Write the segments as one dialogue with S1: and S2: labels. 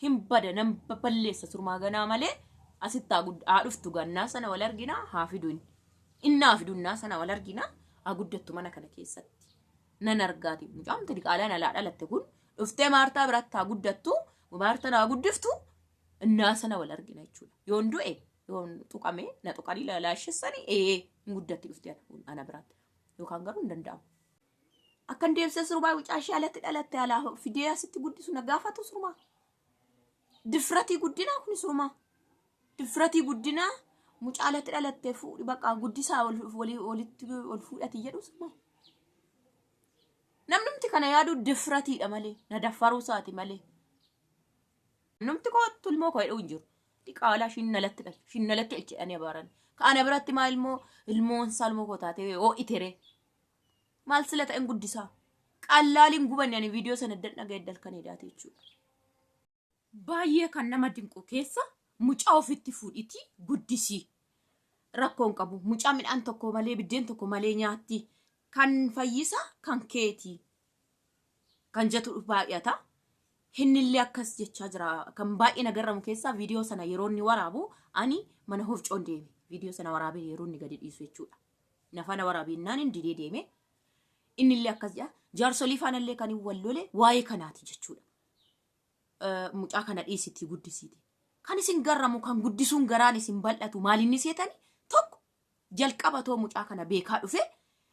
S1: Hin bada nan balleessa surmaa ganaa malee asitti haa dhuftu gannaa sana wal arginaa haa fidu inni. Inni haa fidu innaa sana wal arginaa haa guddattu mana kana keessatti. Nan argaati mucaamti diqaalaan alaa dhalatte kun dhuftee Maartaa biratti haa guddattu Maartaan haa guddiftu innaa sana wal argina jechuudha. Yoon du'e yoon tuqame na tuqanii laalaashessanii ee hin guddatti dhuftee ana biraatti yookaan garuu hin danda'amu. Akkan deebisee sirumaa mucaa ishee alatti dhalatte alaa fidee asitti guddisu na gaafatu sirumaa. Difratii guddinaa kun sirumaa. Difratii guddinaa mucaa alatti dhalatte fuudhi bakka guddisaa walitti ol fuudhati jedhu sirumaa. Namnumti kana yaadu difratiidha malee na daffaruu isaati malee. Namti koo ilmoo koo jedhu hin jiru. Diqaalaa ishiin nalatti dhalche ishiin nalatti dhalche jedhanii abaaran. Ka ana biratti maa ilmoo ilmoon isaa ilmoo koo taatee ho'itere. Maal sila ta'en guddisaa. Qallaaliin gubanne ani viidiyoo sana eddan dhaga'e dalkan edaate jechuudha. Baay'ee kan nama dinqu keessa mucaa ofitti fuudhitii guddisii. Rakkoon qabu mucaa midhaan tokko malee biddeen tokko malee nyaatti. Kan fayyisa kan keeti. Kan jedhu baay'ata. Hinnillee akkas jechaa jira. Kan baay'ee na garramu keessaa viidiyoo sana yeroo inni waraabu ani mana hofcoon deeme. Viidiyoo sana waraabee yeroo inni gadi dhiisu jechuudha. Na faana waraabinnaan hin didee deeme. Innillee akkas jedha. Jaarsolii faanallee kan hin wal lole waa'ee kanaati jechuudha. Mucaa kana dhiisitii guddisiiti. Kan isin garramu kan guddisuun garaan isin bal'atu maalinni seetani tokko jalqaba too mucaa kana beekaa dhufe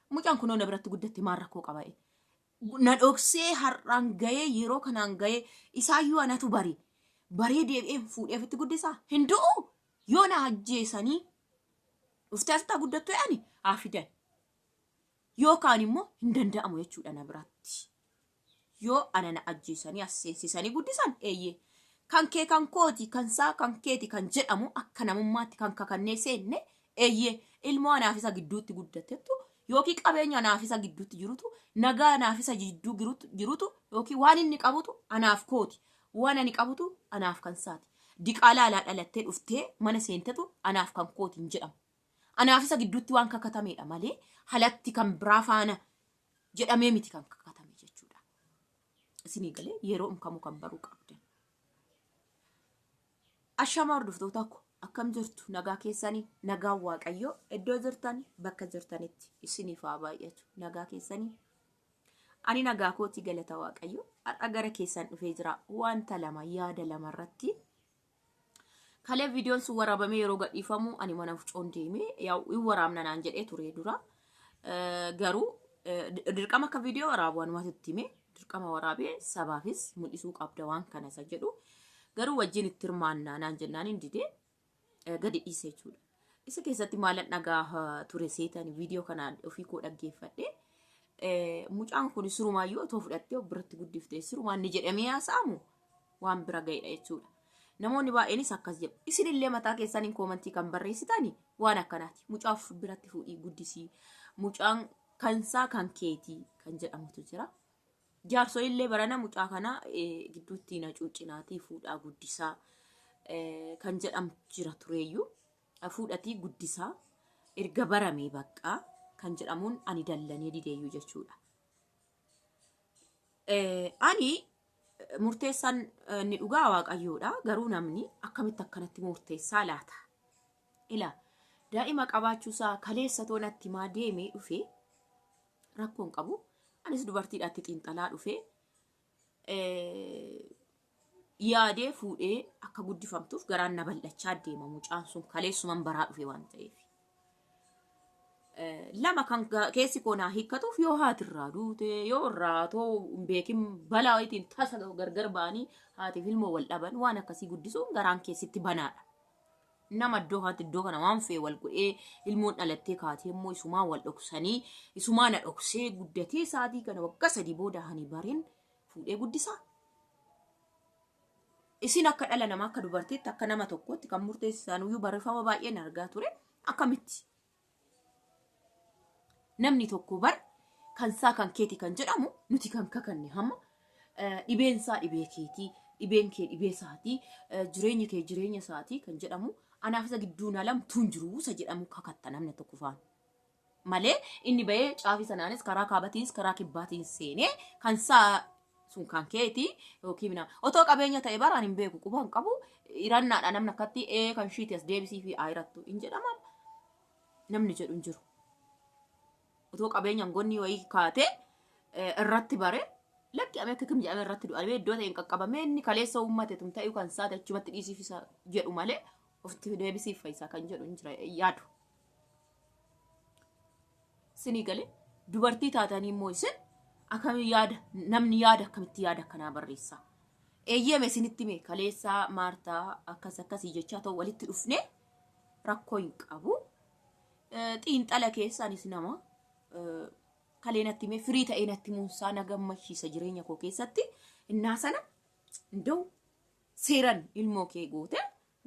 S1: mucaan kunoo na biratti guddatte maal rakkoo qaba. Na dhoksee har'aan ga'ee yeroo kanaan ga'ee isaayyuu anatu bare baree deebi'een fuudhee ofitti guddisaa hin du'u yoo na ajjeesanii dhuftee asitti haa guddattu jedhani haa fidan. Yookaan immoo hin danda'amu jechuudha na biratti. Yoo ana na ajjeesanii as seensisanii guddisan eeyyee. Kan kee kan kooti kan saa kan keeti kan jedhamu akka namummaatti kan kakannee seenne eeyyee ilmoo anaaf isa gidduutti guddatettu yookiin qabeenya anaaf isa gidduutti jirutu nagaa anaaf isa jidduu jirutu yookiin waan inni qabutu anaaf kooti waan ani qabutu anaaf kan saati. Diqaalaa alaa dhalattee dhuftee mana seentetu anaaf kan kooti hin jedhamu. Anaaf isa gidduutti waan kakatameedha malee halatti kan biraa faana jedhamee miti kan kakatame jechuudha. Isinii galee yeroo kamuu kan baruu qabdan. Ashamaa hordoftoota ko akkam jirtu nagaa keessanii nagaan waaqayyoo iddoo jirtan bakka jirtanitti isiniif haa baay'atu nagaa keessanii. Ani nagaa kooti galata waaqayyo har'a gara keessan dhufee jira wanta lama yaada lama irratti. Kalee viidiyoon sun waraabamee yeroo gadhiifamu ani mana fucoon deeme hin waraabna naan jedhee ture dura. Garuu dirqama akka viidiyoo waraabu anumatu itti hime dirqama waraabee sabaafis mul'isuu qabda waan kana isa jedhu garuu wajjin itti hirmaannaa naan jennaan hin didee gadi dhiise jechuudha. Isa keessatti maalan dhagaa ture seetan viidiyoo kana ofii koo dhaggeeffadhe. Mucaan kun sirumaayyuu otoo fudhattee of biratti guddiftee sirumaan ni jedhamee haasa'amu waan bira ga'edha jechuudha. Namoonni baay'eenis akkas jedhu. Isinillee mataa keessaniin koomantii kan barreessitani waan akkanaati. Mucaa of biratti fuudhii guddisii. Mucaan kansaa kan keetii kan jedhamutu jira. Jaarsolillee barana mucaa kana gidduutti na cuuccinaatii fuudhaa guddisaa kan jedhamu jira tureeyyuu. Fuudhatii guddisaa erga baramee baqqaa kan jedhamuun ani dallanee dideeyyuu jechuudha. Ani murteessaan inni dhugaa waaqayyoodha. Garuu namni akkamitti akkanatti murteessaa laata? Ilaa daa'ima qabaachuusaa kaleessa too natti himaa deemee dhufee rakkoo hin qabu. Anis dubartiidhaatti xiinxalaa dhufee yaadee fuudhee akka guddifamtuuf garaan na bal'achaa deema mucaan sun kaleessuman baraa dhufe waan ta'eef. Lama kan keessi koo naa hiikkatuuf yoo haati irraa duute yoo irraa too hin beekin balaa wayiitiin tasa gargar ba'anii haatiif ilmoo wal dhaban waan akkasii guddisuun garaan keessatti banaadha. Nama iddoo kanatti iddoo kana waan fe'e wal godhee ilmoon dhalattee kaatee immoo isumaa wal dhoksanii isumaa na dhoksee guddatee sa'aatii kana waggaa 3 booda hani bareen fuudhee guddisaa. Isin akka dhala namaa akka dubartiitti akka nama tokkootti kan murteessisan iyyuu barreeffama baay'een argaa ture akkamitti Namni tokko bar kan isaa kan keeti kan jedhamu nuti kan kakanne hamma dhibeen isaa dhibee keetii, dhibeen kee dhibee isaatii, jireenyi kee jireenya isaatii kan jedhamu anaaf isa gidduu na lamtuun jiru isa jedhamu kakatta namni tokko faana. Malee inni bahee caafii sanaanis karaa kaabatiinis karaa kibbaatiin seenee kan isaa Sun kan keeti yookiin minaa. Otoo qabeenya ta'e baraan hin beeku quba hin qabu. Hirannaadha namni akkatti ee kan shiiti as deebisii fi ayirattu hin jedhama. Namni jedhu hin jiru. Otoo qabeenyaan gonni wayii kaatee irratti bare lakki amee akka kim jedhamee irratti du'amee iddoo ta'e hin qaqqabamee inni kaleessa uummate tun ta'uu kan saate achumatti dhiisiif isa jedhu malee ofitti deebisiif fayyisaa kan jedhu hin jira yaadu. Sinii galee dubartii taatanii immoo isin akkamii yaada namni yaada akkamitti yaada akkanaa barreessa. Eeyyame isinitti mee kaleessaa maartaa akkas akkasii jechaa ta'u walitti dhufnee rakkoo hin qabu. Xiinxala keessa anis nama kalee natti himee firii ta'ee natti himuunsaa na gammachiisa jireenya koo keessatti. Innaa sana nda'u seeran ilmoo kee goote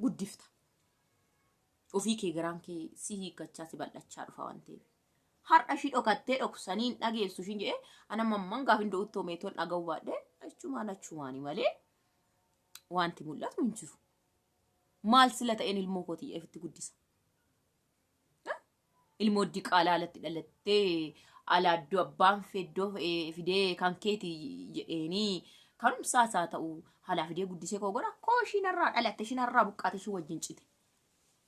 S1: guddifta. Ofii kee garaan kee si hiikkachaa si bal'achaa dhufa waan ta'eef. Har'a ishii dhokattee dhoksanii hin dhageessu ishiin jedhee ana mamman gaaf hin do'uttoo meetoon dhaga'uu baadhee achumaan achumaani malee wanti mul'atu hin jiru. Maal sila ta'een ilmoo kootii ofitti guddisa. Ilmoo diqaalaa alatti dhalattee alaa iddoo abbaan feddoo fidee kan keeti jedheenii kanumsaa isaa ta'u halaa fidee guddisee koo godha koo ishiin irraa dhalatte ishiin irraa buqqaate ishii wajjin cite.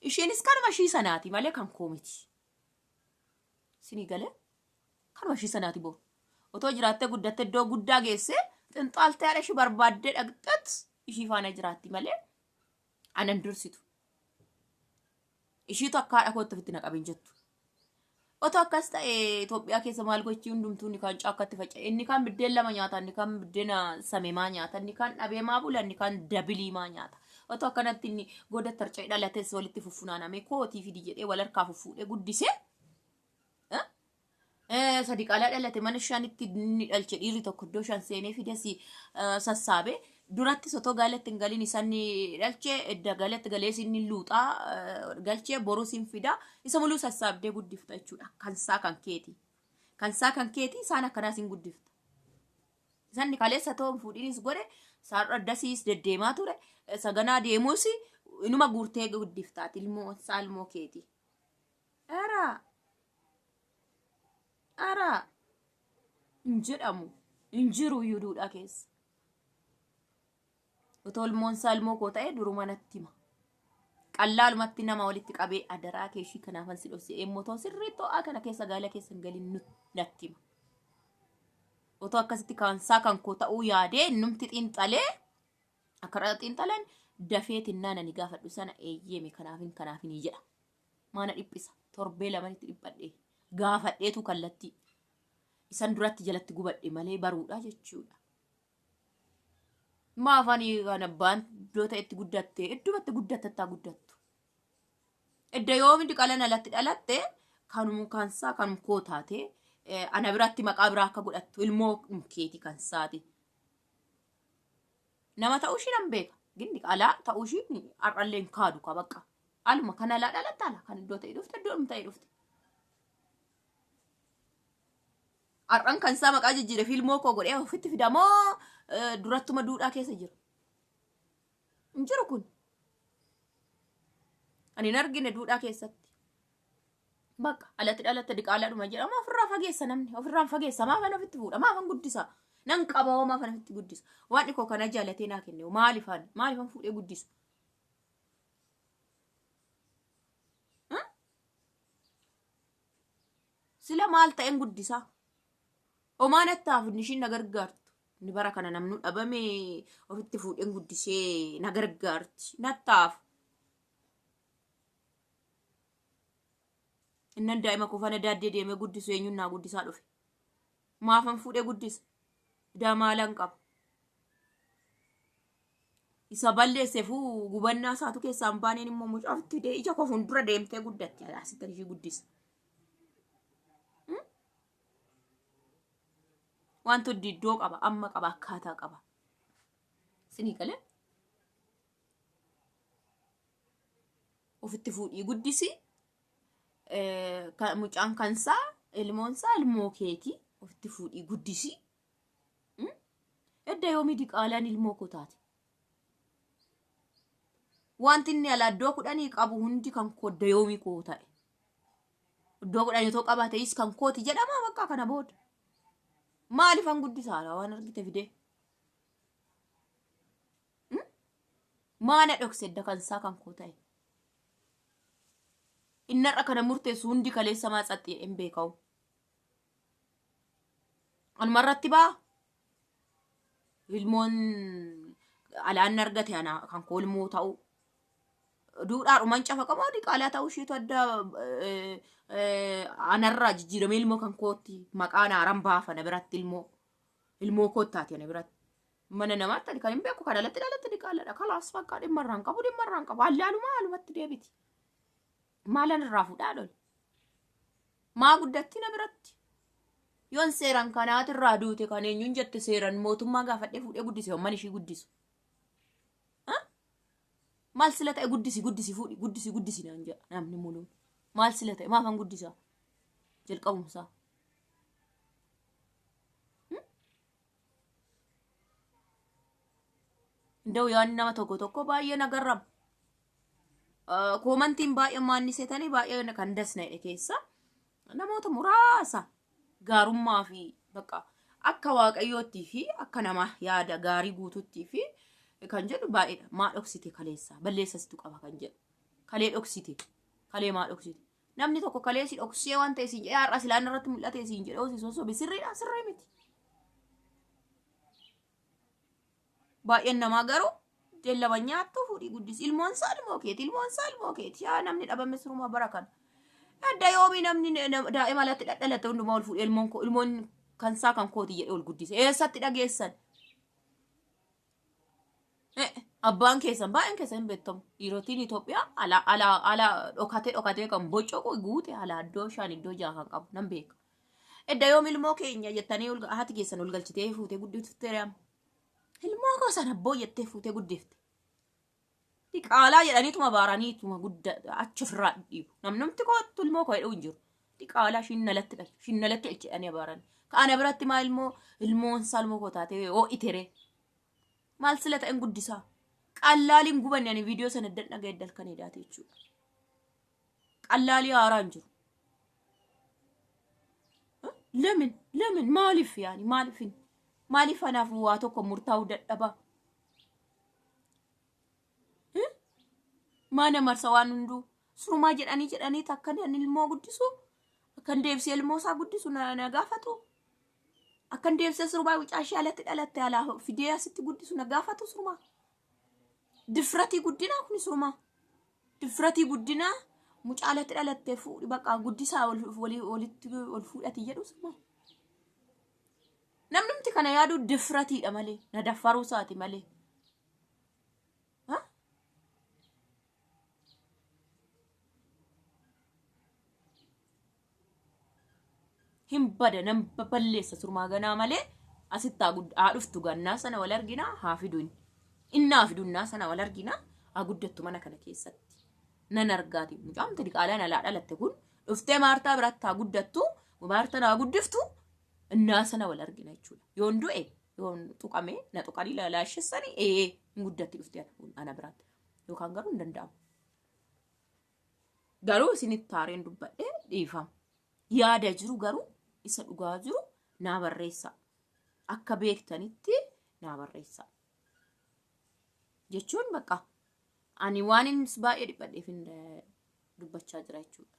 S1: Isheenis kanuma ishii sanaati malee kan koo miti. Sinii galee kanuma ishii sanaati boo. Otoo jiraattee guddatte iddoo guddaa geessee xinxaaltee haadha ishii barbaaddee dhaqxet ishii faana jiraatti malee anan dursitu. Ishiitu akka haadha kootti ofitti na qabin jettu. Otoo akkas ta'e Itoophiyaa keessa maal gochii hundumtuu inni kaan caakkatti faca'e inni kaan biddeen lama nyaata inni kaan biddeena samemaa nyaata inni kaan dhabeemaa bula inni kaan dabiliimaa nyaata. Otoo akkanatti inni goda tarca'e dhalates walitti fuffunaanamee kootii fidi jedhee wal harkaa fuffuudhee guddisee Sadi qaalaa dhalate mana shanitti inni dhalche dhiirri tokko iddoo shan seenee fides sassaabe duratti otoo gaalatti hin galin isan dhalche edda gaalatti galees inni luuxaa galchee borus hin fida isa muluu sassaabdee guddifta jechuudha kansaa kan keeti kansaa kan keeti isaan akkanaas hin guddifta. Isanni kaleessa too hin fuudhinis godhe saarra dasiis deddeemaa ture saganaa deemuus inuma guurtee guddiftaati ilmoo isaa ilmoo keeti. Araa Araa hin jedhamu hin jiru iyyuu duudhaa keessa. Otoo ilmoon isaa ilmoo koo ta'e duruma natti hima. Qallaalumatti nama walitti qabee adaraa kee ishii kanaafan si dhofse eemmoo otoo sirriitti ho'aa kana keessa gaala keessa hin galin natti hima. Otoo akkasitti kaansaa kan koo ta'uu yaadee innumti xiinxalee akka irraa xiinxalan dafee tinnaan ani gaafadhu sana eeyyeeme kanaafin kanaafin jedha. Maana dhiphisa. Torbee lamanitti dhiphadhe. Gaafadheetu kallattii. Isan duratti jalatti gubadhe malee baruudha jechuudha. Maaf ani kan abbaan iddoo ta'etti guddatte iddumatti guddattattaa guddattu. Edda yoomi diqalan alatti dhalatte kanum kansaa kanum koo taate ana biratti maqaa biraa akka godhattu ilmoo keeti kansaati. Nama ta'uu ishii nan beeka. Gindi alaa ta'uu ishii har'allee hin kaadu ka bakka. Aluma kan alaa dhalatte ala kan iddoo ta'e dhufte iddoo ta'e dhufte. Har'an kan isaa maqaa jijjiire fiilmoo koo godhee ofitti fidamoo durattuma duudhaa keessa jira. Hin jiru kun. Ani hin argine duudhaa keessatti. Bakka alatti dhalatte diqaalaadhuma jedhama ofirraa fageessa namni ofirraan fageessa maafan ofitti fuudha maafan guddisa nan qaba hoo maafan ofitti guddisa waan koo kana jaalatee naa kenne maalifan maalifan fuudhee guddisa. Sila maal ta'een guddisaa? Homaa natti hafu inni ishiin na gargaartu. Inni bara kana namnu dhabame ofitti fuudheen guddisee na gargaarti. Natti hafu. Innan daa'ima koo faana daaddee deemee guddisu eenyuun naa guddisaa dhufe. Maafan fuudhee guddisa? Idaa maalan qaba? Isa balleesseefuu gubannaa isaatu keessaa hin baaneen immoo mucaa ofitti fidee ija koo fuuldura deemtee guddatti. Asitti ishii guddisa. Wanti hundi iddoo qaba, amma qaba, akkaataa qaba. Sinii galee? Ofitti fuudhii guddisi. Mucaan kansaa ilmoonsaa ilmoo keeti. Ofitti fuudhii guddisi. Edda yoomii diqaalaan ilmoo koo taate. Wanti inni alaa iddoo kudhanii qabu hundi kan koo edda yoomii koo ta'e. Iddoo kudhanii otoo qabaateis kan kooti jedhama bakka kana booda. Maaliifan guddisaa waan argite fidee. Maa na dhokse edda kan isaa kan koo ta'e. Inni har'a kana murteessu hundi kaleessa maa tsaxxi jedhee hin beekawu. Anuma irratti baa ilmoon alaan argate ana kan koo ilmoo ta'u duudhaadhuman cafaqamoo diqaalaa ta'uu isheetu adda anarraa jijjiiramee ilmoo kan kootti maqaan haaraan baafa na biratti ilmoo ilmoo koottaati ana biratti. Mana namaatti ani kan hin beeku kan alatti dhalatte diqaaladha. Kalaas bakka dhimma irraan qabu dhimma irraan qabu. Allaaluma haalumatti deebiti. Maalan irraa fuudhaa lol. Maa guddatti na biratti. Yoon seeran kanaati irraa duute kan eenyuun jette seeran mootummaa gaafadhee fuudhee guddise homman ishii guddisu. Maal sila ta'e guddisi guddisi fuudhi guddisi guddisi naan jedha namni muluun. Maal sila ta'e maafan guddisaa? Jalqabumsaa. Inda'u yaadni nama tokko tokko baay'ee na garrama. Koomantiin baay'ee maannisetanii baay'ee kan dasna jedhe keessa namoota muraasa gaarummaa fi bakka akka waaqayyoottii fi akka nama yaada gaarii guututtii fi kan jedhu baay'eedha. Maa dhoksite kaleessa balleessa situ qaba kan jedhu. Kalee dhoksite kalee maa dhoksite. Namni tokko kalee si dhoksee waan ta'e siin jedhee har'a silaan irratti mul'ate siin jedhee osoo sossobe sirriidha sirrii miti. Baay'een namaa garuu dellama nyaattu fuudhii guddisi. Ilmoon isaa ilmoo keeti ilmoon isaa ilmoo keeti. Yaa namni dhabame sirumaa bara kana. Adda yoomii namni daa'ima alatti dhadhalate hundumaa ol fuudhee ilmoon koo ilmoon kan isaa kan kooti jedhee ol guddise. Eessatti dhageessan? Abbaan keessan baay'een keessan hin beektamu. Dhiirotiin Itoophiyaa ala ala ala dhokatee dhokatee kan bocoqu guute ala iddoo shan iddoo jaha kan qabu nan beeka. Edda yoom ilmoo keenya jettanii ol haati keessan ol galchitee fuutee guddifte re'am. Ilmoo koo sana abboo jettee fuutee guddifte. Diqaalaa jedhaniituma baaraniituma gudda achi ofirraa dhiibu. Namnumti kootu ilmoo koo jedhu hin jiru. Diqaalaa ishiin nalatti dhalche ishiin nalatti dhalche jedhanii abaarani. Ka ana biratti maa ilmoo ilmoon isaa ilmoo koo taatee ho'itere. Maal sila ta'en guddisaa. Qallaaliin gubanne ani viidiyoo sana eddan dhaga'e dalkan edaate jechuudha. Qallaalii haaraa hin jiru. Lemin lemin maaliif yaani maaliif maaliif anaaf waa tokko murtaa'uu dadhabaa? Maana marsa waan hunduu surumaa jedhanii jedhanii takkan ani ilmoo guddisu akkan deebisee ilmoo isaa guddisu na gaafatu. Akkan deebisee sirumaa mucaa ishee alatti dhalatte alaa fidee asitti guddisu na gaafatu sirumaa. Difratii guddinaa kuni sirumaa. Difratii guddinaa mucaa alatti dhalatte fuudhi bakka guddisaa walitti ol fuudhati jedhu sirumaa. Namnumti kana yaadu difratiidha malee na daffaruu isaati malee. Hin bada nan balleessa surmaa ganaa malee asitti haa dhuftu gannaa sana wal arginaa haa fidu inni. Inni haa fidu innaa sana wal arginaa haa guddattu mana kana keessatti. Nan argaati mucaamti diqaalaan alaa dhalatte kun dhuftee maartaa biratti haa guddattu maartaan haa guddiftu innaa sana wal argina jechuudha. Yoon du'e yoon tuqame na tuqanii laalaashessanii ee hin guddatti dhuftee ana biraatti yookaan garuu hin danda'amu. Garuu isinitti haareen dubbadhe dhiifama. Yaada jiru garuu isa dhugaa jiru naa barreessaa. Akka beektanitti naa barreessaa. Jechuun bakka ani waan inni baay'ee dhiphadheef hin dubbachaa jira jechuudha.